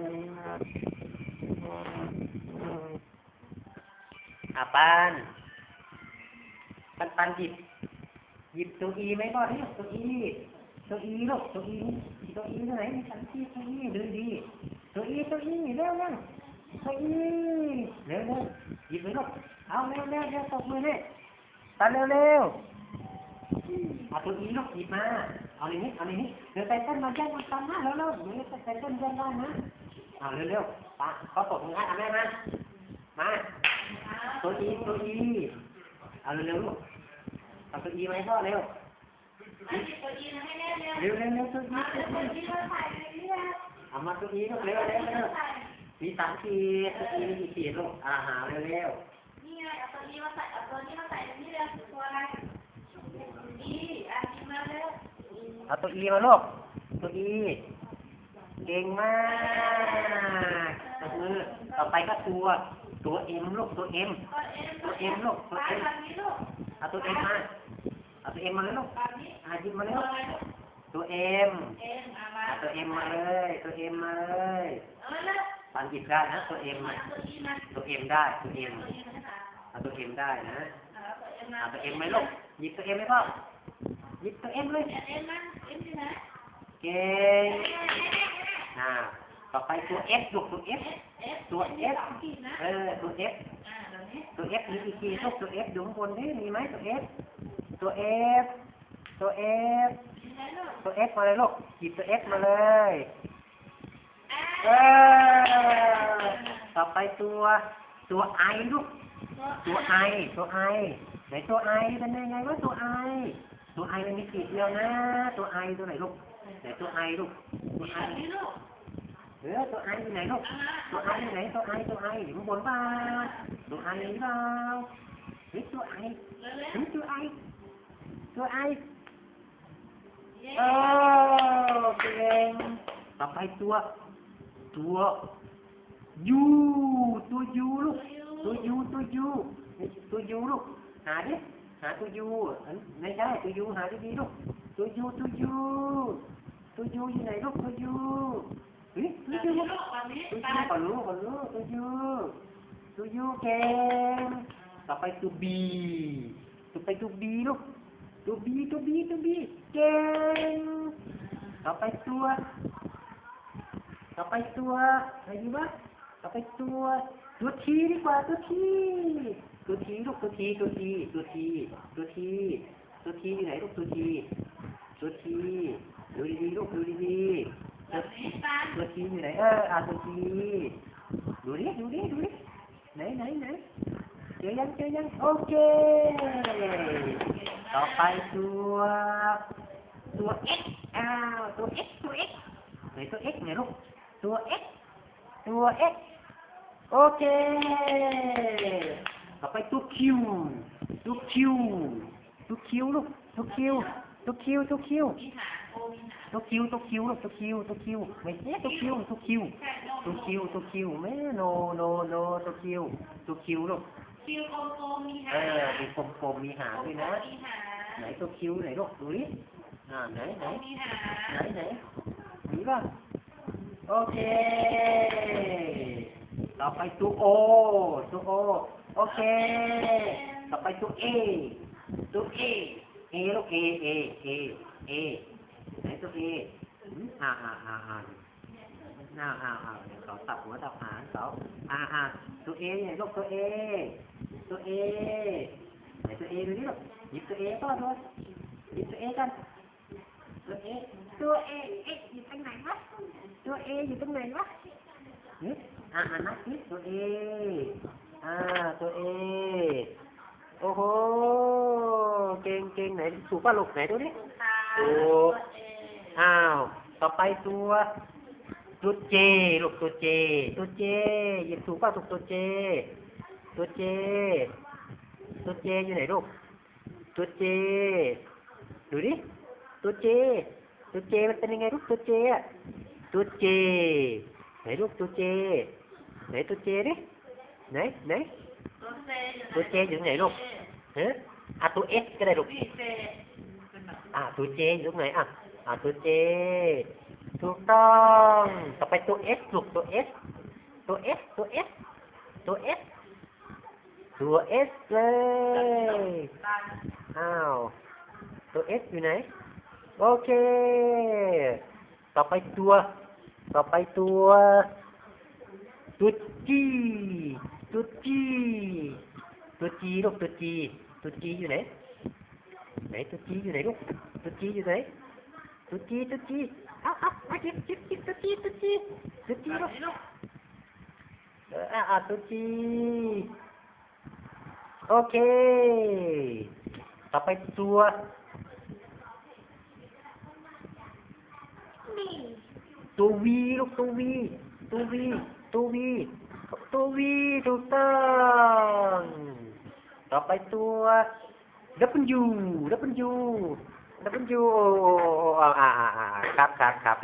ອາ ປັນ ປັນ ປັນ ຫຍິບ ຫຍິບໂຕອີໄວ້ບໍ່ລູກ? ໂຕອີ ໂຕອີລູກ ໂຕອີ ໂຕອີຢູ່ໃນ ມີສັນຕິ ໂຕອີ ດີໆ ໂຕອີ ໂຕອີ ເລັວໆ ໂຕອີ ເລັວໆ ຫຍິບໄວ້ລູກ ເອົາ ເລັວໆ ຕົບມືແນ່ ຕັນເລັວໆ ເອົາໂຕອີລູກ ຫຍິບມາ ເອົານີ້ ເອົານີ້ ເດີນໄປເຕັ້ນມາ ຍ່າງມັນຕາມມາ ເລັວໆ ເດີນໄປເຕັ້ນ ຍ່າງໄດ້ມາ ເອົາເລັວໆ ປະ ຂໍຕົບມືໃຫ້ ເອົາແມ່ມາ ມາ ໂຕອີ ໂຕອີ ເອົາເລັວໆ ລູກ ເອົາໂຕອີມາໃຫ້ພໍ່ເລັວ ເລັວໆ ໂຕອີ ໂຕອີ ເອົາມາໂຕອີລູກ ເລັວໆ ເລັວໆ ມີສາມຂີດ ໂຕອີມີກີ່ຂີດລູກ ອາຫາ ເລັວໆ ນີ້ໄງ ເອົາໂຕອີມາໃສ່ ເອົາໂຕນີ້ມາໃສ່ໃນນີ້ເລັວ ຕົວອະໄລ ອີ ອາ ອີມາເລັວ ເອົາໂຕອີມາລູກ ໂຕອີ ເກັ່ງມາກ ຕົບມື ຕໍ່ໄປກໍຕົວ ຕົວເອັມລູກ ຕົວເອັມ ຕົວເອັມລູກ ຕົວເອັມ ເອົາຕົວເອັມມາ ເອົາຕົວເອັມມາເລີຍລູກ ອາ ຫຍິບມາເລີຍລູກ ຕົວເອັມ ເອັມ ເອົາມາ ເອົາຕົວເອັມມາເລີຍ ຕົວເອັມມາເລີຍ ເອົາມາເລີຍ ປັນຫຍິບໄດ້ນະ ຕົວເອັມ ເອົາຕົວອີມາ ຕົວເອັມໄດ້ ຕົວເອັມ ເອົາຕົວເອັມໄດ້ນະ ເອົາຕົວເອັມມາ ເອົາຕົວເອັມມາລູກ ຫຍິບຕົວເອັມໃຫ້ພໍ່ ຫຍິບຕົວເອັມເລີຍ ເອັມມາ ເອັມຢູ່ໃນ ເກັ່ງ ເອັມ ອ່າ ຕໍ່ໄປຕົວເອັຟລູກ ຕົວເອັຟ ເອັຟ ຕົວເອັຟ ເອັຟ ເອີ ຕົວເອັຟ ອ່າ ຕົວເອັຟ ຕົວເອັຟມີອີກທີລູກ ຕົວເອັຟຢູ່ຂ້າງບົນເດ້ ມີໄໝຕົວເອັຟ ຕົວເອັຟ ຕົວເອັຟ ຕົວເອັຟມາເລີຍລູກ ຫຍິບຕົວເອັຟມາເລີຍ ເອີ ຕໍ່ໄປຕົວ ຕົວໄອລູກ ຕົວໄອ ຕົວໄອ ໃນຕົວໄອເປັນຍັງໄງວະ ຕົວໄອ ຕົວໄອມັນມີຂີດດຽວນະ ຕົວໄອຕົວໃດລູກ ໃນຕົວໄອລູກ ຕົວໄອ ເອີ ຕົວໄອຢູ່ໃນລູກ ຕົວໄອຢູ່ໃນ ຕົວໄອ ຕົວໄອຢູ່ຂ້າງບົນເປົ່າ ຕົວໄອເປົ່າ ເຮີຍ ຕົວໄອ ເຮີຍ ຕົວໄອ ຕົວໄອ ໂອ້ ເກັ່ງ ຕໍ່ໄປຕົວ ຕົວ ຢູ ຕົວຢູລູກ ຕົວຢູ ຕົວຢູ ຕົວຢູລູກ ຫາດິ ຫາຕົວຢູ ອັນ ໃນໃຈຕົວຢູ ຫາດີໆລູກ ຕົວຢູ ຕົວຢູ ຕົວຢູຢູ່ໃນລູກ ຕົວຢູ ເຮີຍ ຕົວຢູ ຕົວຢູ ຂໍຮູ້ ຂໍຮູ້ ຕົວຢູ ຕົວຢູ ເກັ່ງ ຕໍ່ໄປຕົວບີ ຕໍ່ໄປຕົວບີລູກ ຕົວບີ ຕົວບີ ຕົວບີ ເກັ່ງ ຕໍ່ໄປຕົວ ຕໍ່ໄປຕົວ ໃຜຢູ່ວະ? ຕໍ່ໄປຕົວ ຕົວທີດີກວ່າ ຕົວທີ ຕົວທີລູກ ຕົວທີ ຕົວທີ ຕົວທີ ຕົວທີ ຕົວທີຢູ່ໃນລູກ? ຕົວທີ ຕົວທີ ດູດີໆລູກ ດູດີໆ ຕົວ ຕົວທີຢູ່ໃນ? ເອີ ອາ ຕົວທີ ດູດິ ດູດິ ດູດິ ໄຫນ ໄຫນ ໄຫນ ເຈີຍັງ ເຈີຍັງ? ໂອເຄ ຕໍ່ໄປຕົວ ຕົວເອັກ ອ້າວ ຕົວເອັກ ຕົວເອັກ ໃນຕົວເອັກ ໃນລູກ? ຕົວເອັກ ຕົວເອັກ ໂອເຄ ຕໍ່ໄປຕົວຄິວ ຕົວຄິວ ຕົວຄິວລູກ ຕົວຄິວ ຕົວຄິວ ຕົວຄິວ ຕົວຄິວ ຕົວຄິວລູກ ຕົວຄິວ ຕົວຄິວ ແມ່ນແທ້ ຕົວຄິວ ຕົວຄິວ ຕົວຄິວ ຕົວຄິວ ແມ່ນ ໂນ ໂນ ໂນ ຕົວຄິວ ຕົວຄິວລູກ ຄິວກົມໆ ມີຫາງ ເອີ ມີກົມໆ ມີຫາງດ້ວຍນະ ກົມໆ ມີຫາງ ໄຫນຕົວຄິວ ໄຫນລູກ ດູດິ ອ່າ ໄຫນ ໄຫນ ມີຫາງ ໄຫນ ໄຫນ ມີບໍ່? ໂອເຄ ຕໍ່ໄປຕົວໂອ ຕົວໂອ ໂອເຄ ຕໍ່ໄປຕົວເອ ຕົວເອ ເອລູກ ເອ ເອ ເອ ເອ ໃນຕົວເອ ອືມ ອ່າ ອ່າ ອ່າ ອ່າ ດຽວເຂົາຕັບຫົວຕັບຫາງເຂົາ ອ່າ ອ່າ ຕົວເອໃນລູກ ຕົວເອ ຕົວເອ ໃນຕົວເອ ດູນີ້ລູກ ຫຍິບຕົວເອກ່ອນ ຫຍິບຕົວເອກ່ອນ ຕົວເອ ຕົວເອ ເອ ຢູ່ຕົງໄຫນວະ? ຕົວເອຢູ່ຕົງໄຫນວະ? ຫຶ? ອ່າ ອ່ານມາຊິ ຕົວເອ ອ່າ ຕົວເອ ໂອ້ໂຫ ເກັ່ງ ເກັ່ງ ໄຫນ ຖືກປະລູກ? ໄຫນ ດູດິ ຖືກ ອ້າວ ຕໍ່ໄປຕົວ ຕົວເຈລູກ ຕົວເຈ ຕົວເຈ ຫຍິບຖືກປະລູກ? ຕົວເຈ ຕົວເຈ ຕົວເຈຢູ່ໃຫນລູກ? ຕົວເຈ ດູດິ ຕົວເຈ ຕົວເຈມັນເປັນຍັງໄງລູກ? ຕົວເຈອະ ຕົວເຈ ໄຫນລູກ? ຕົວເຈ ໄຫນຕົວເຈດິ? ໄຫນ ໄຫນ? ຕົວເຈຢູ່ ຕົວເຈຢູ່ໃນລູກ? ຮະ? ອາ ຕົວເອັສກໍໄດ້ລູກ ນີ້ເຈ ອາ ຕົວເຈຢູ່ໃນ? ອາ ອາ ຕົວເຈ ຖືກຕ້ອງ. ຕໍ່ໄປຕົວ S ລູກ ຕົວ S ຕົວ S ຕົວ S ຕົວ S ຕົວ S ເລີຍ. ອ້າວ ຕົວ S ຢູ່ໃນ? ໂອເຄ. ຕໍ່ໄປຕົວ ຕໍ່ໄປຕົວ ຕົວ G ຕົວ G ຕົວ G ລູກ ຕົວ G ຕົວ G ຢູ່ໃນ? ໃນ ຕົວ G ຢູ່ໃນລູກ? ຕົວ G ຢູ່ໃນ? ຕົວ G ຕົວ G ເອົາ ເອົາ ເອົາ ຈິບ ຈິບ ຈິບ ຕົວ G ຕົວ G ຕົວ G ລູກ. ເອີ ອາ ອາ ຕົວ G. ໂອເຄ. ຕໍ່ໄປຕົວ ຕົວ V ລູກ ຕົວ V ຕົວ V ຕົວ V ຕົວ V ຖືກຕ້ອງ. ຕໍ່ໄປຕົວ W W W ອາ ອາ ອາ ອາ ຄັບ ຄັບ ຄັບ.